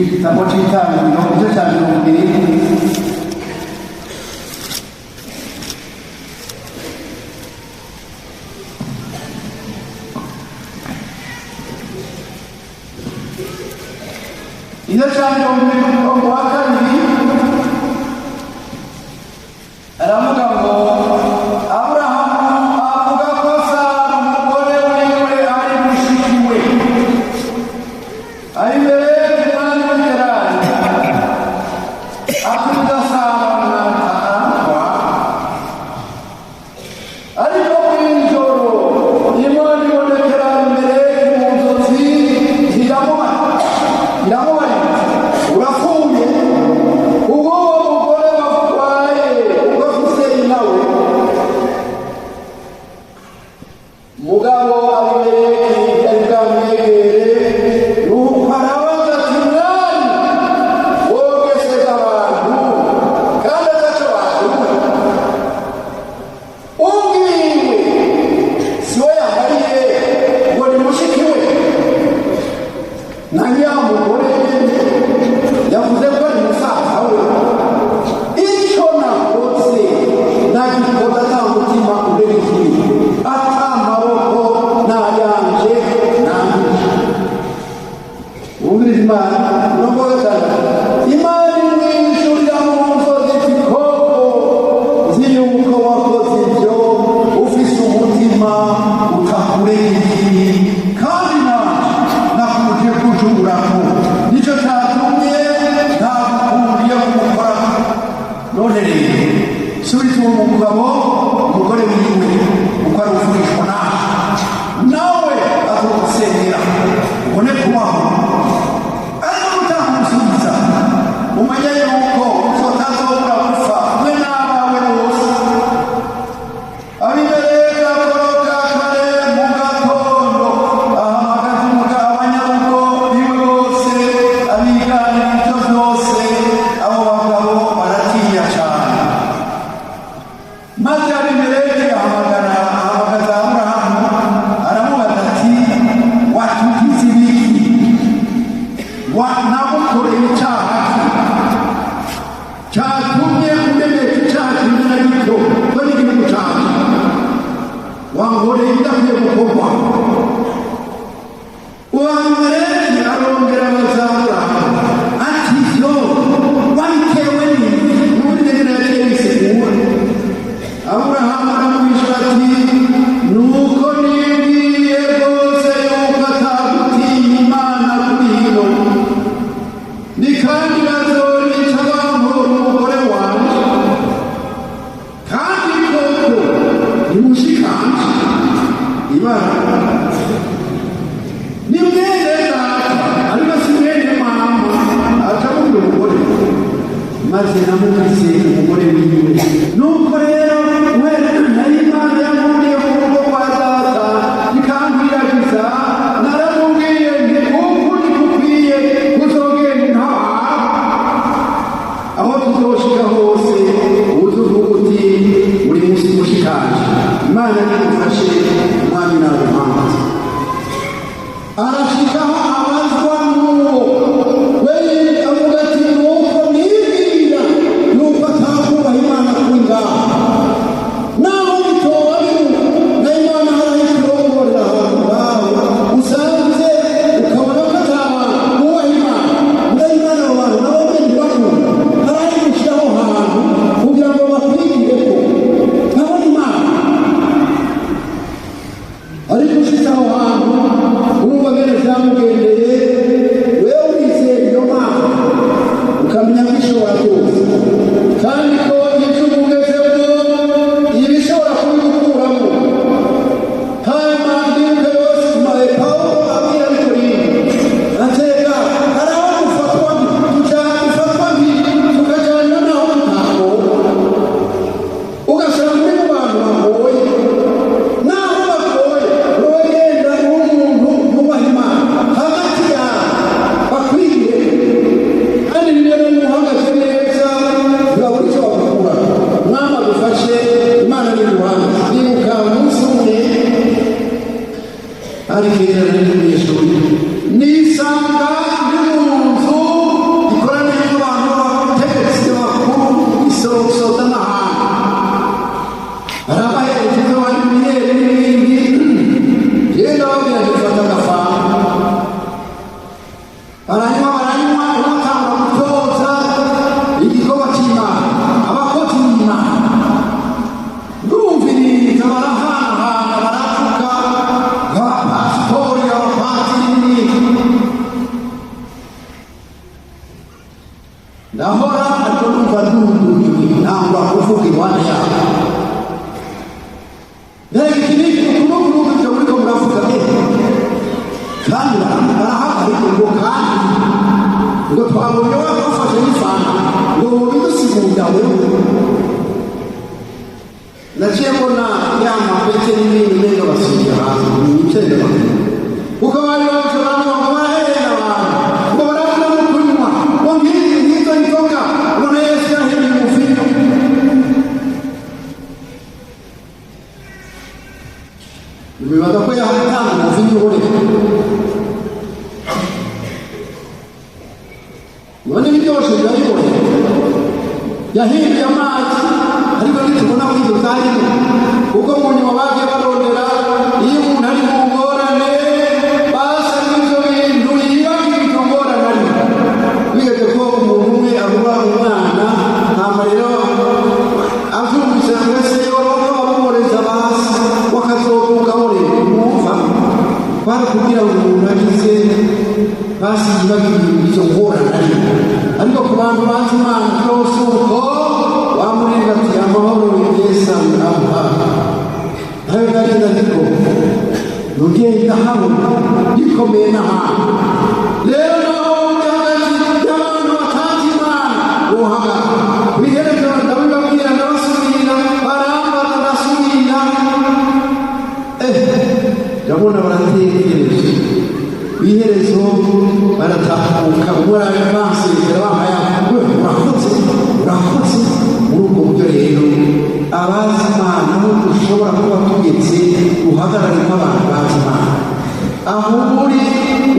Igitabo cy'Itangiriro, igice cya 20. Igice cya 20, umurongo wa 2, aravuga ngo Aburahamu avuga ko Sara umugore wiwe ari mushiki we. Abimeleki umwami w'i Gerari asubiza Sara aratwara. Ariko mu ijoro Imana ibonekera Abimeleki mu nzozi, iramubarira: "Urapfuye ubwo uwo mugore watwaye, ubwo afise nawe." Mugabo Abimeleki yari bwamwegere, nuko arabaza ati: "Mwami, wogeseza abantu kandi ataco batumwe? Ubwiwe si we yambariye ngo ni mushiki we? Na nyamugore nyene yavuze ko ari musaza we. Icyo nakoze nagikoze ata mutima urerekeye, ata maboko n'ayanje nanduje." Wumviriza Imana, umurongo wa 6: Imana imwishurira mu nzozi iti: "Koko nzi yuko wakoze ibyo ufise umutima utakuregeye, kandi nanje nakuje kucungurako, nicyo cyatumye ntagukundiye kumukora. None rero subiza uwo mugabo umugore wiwe, uko ari uvugishwa nawe, nawe azogusengera ubone kubaho. Ariko utamusubiza, umenye yuko uzotazobura gupfa, we n'abawe bose." Abimeleki akoroka kare mu gatondo, ahamagaza umugabo abanyarugo biwe bose, abiganira ibyo byose. Abo bagabo baratinya cyane. Maze Abimeleki ahamagara, ahamagaza Aburahamu, aramubaza ati: "Watugize ibiki? Wa nagukoreye icyaha ki cyatumye undemesha icyaha kingana gityo, ko n'igihugu cyanjye wankoreye ibidakwiye gukorwa?" Uwo Abimeleki arongera abaza Aburahamu ati: "Ibyo wabitewe n'iki?" N'ubundi ngene yaciye bisigura. Aburahamu aramwishyura ati: "Nuko nibwiye rwose yuko atagutinya Imana kuri ino ni, kandi bazonica bampora umugore wanje, kandi koko ni mushikanje, ibara ni mwene data, ariko si mwene mama." Acamubwira umugore, maze namugize umugore wiwe. Nuko rero we nari Imana yankuriye mu rugo kwa data ikankwiragiza, naramubwiye nti: 'Uku ntikukwiye kuzogenda intabara. Aho tuzoshika hose uze uvuga uti uri musi mushikanje.' Imana nigufashe, Umwami naguhanze." Arashikaho abazwa n'uwo we, avuga ati: "Nuko nibwira nuko atakubaha Imana kuri ngaho, naho bitoba biri na Imana haraho ikurongorera ahantu ngaho usanze, ukabona ko atabantu bubaha Imana. Muri Imana abo bantu nabo nyene ntibakunda, haraho gushyiraho hantu kugira ngo bakwigireko babone Imana. Ariko ushitse aho hantu, urumva bene byamugendeye. Wewe wizera iyo Mana, ukamenya ko ishobora byose, kandi ko ibyo ubugezemo iba ishobora kubigukuramo." Hanyuma ndibuke yose Pawulo abwira Abikorinto, atega hari aho dufatwa, tuja dufatwa tukajyana n'aho tutagowe, ugasanga uri mu bantu bagoye, naho bagoye wowe genda uri umuntu yubaha Imana hagati yawe bakwiriye, kandi rimwe na rimwe uhagaze neza ntibabura icyo bakukura. Mwama dufashe, Imana ni ubuhanga. Nibuka umunsi umwe, ari kera nari umunyeshuri, nisanga ndi mu nzu. Ibintu barahanahana, baravuga nka pasitori, abapadiri n'ibindi. Ndahora, ariko numva ndunduye, nangwa kuvuga iruhande yabo. Mbega iki ni ukuboko ibyo muriko muravuga? Kandi barahagarika ngo, kandi ngo twabonye wafashe n'ifanta, ngo wobidusigurira wewe. Naciye mbona ya mapete n'ibindi, umenga basubira hasi nicare, ndababwira kuko bari babuze abantu ngo barahenda, abantu ngo barabona no kunywa, ngo ngizi ngizo inzoga, ngo na Yesu yahinduye umuvinyo. Bibaza ko yahatanga umuvinyo uboneka. None ibiryoshe biba biboneka? Yahinduye amazi, ariko ntitubona ko ibyo byarimo, kuko mu nyuma bagiye barondera iyo umuntu ari mu ngorane, basa n'ibyo bintu yibagira izo ngorane arimo. Bigeze ko umuntu umwe abura umwana, hama rero avyumvise wese yoroka bamumoreza basi wakazodugaho. Rero mwumva kwari kugira ngo umuntu agize basi yibagira izo ngorane arimo. Ariko ku bantu bazi Imana byose, uko wamurira ati: "Amahoro Yesu ampa nayo nagenda, ariko nugenda habona gikomeye n'ahantu." Rero naho uri hagati y'abantu batazi Imana, wohagarara. Biherezo ndabibabwira, ndabasubira, barambaza, ndasubira. Ndabona baratekereje, biherezo baratahuka, umwe bansezera bambaye: "Urakoze, urakoze." Muri ubwo buryo rero, abazi Imana, aho dushobora kuba tugeze, uhagarare nk'abantu bazi Imana. Aho uri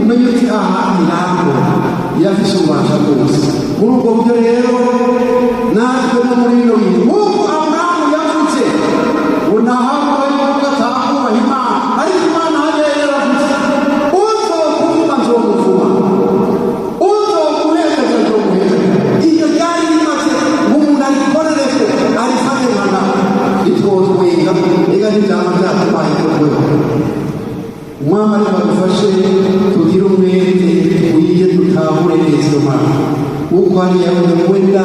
umenye uti: "Aha irango irafise ububasha bwose." Muri ubwo buryo rero, natwe no muri bino bihe, nk'uko Aburahamu yavutse ngo nahabuka yuko atakubaha Imana, ariko Imana hariya yaravuze: "Uzokuvuma nzomuvuma, uzoguheza nzoguheza." Iyo ryari rimaze umuntu arikorereko, arifate nkana itwotwenga. Ega n'ivyama vyatubaye ko tweho. Umwami ariko adufashe tugire umwete, twige, dutahure neza iyo Mana, kuko hariya wenda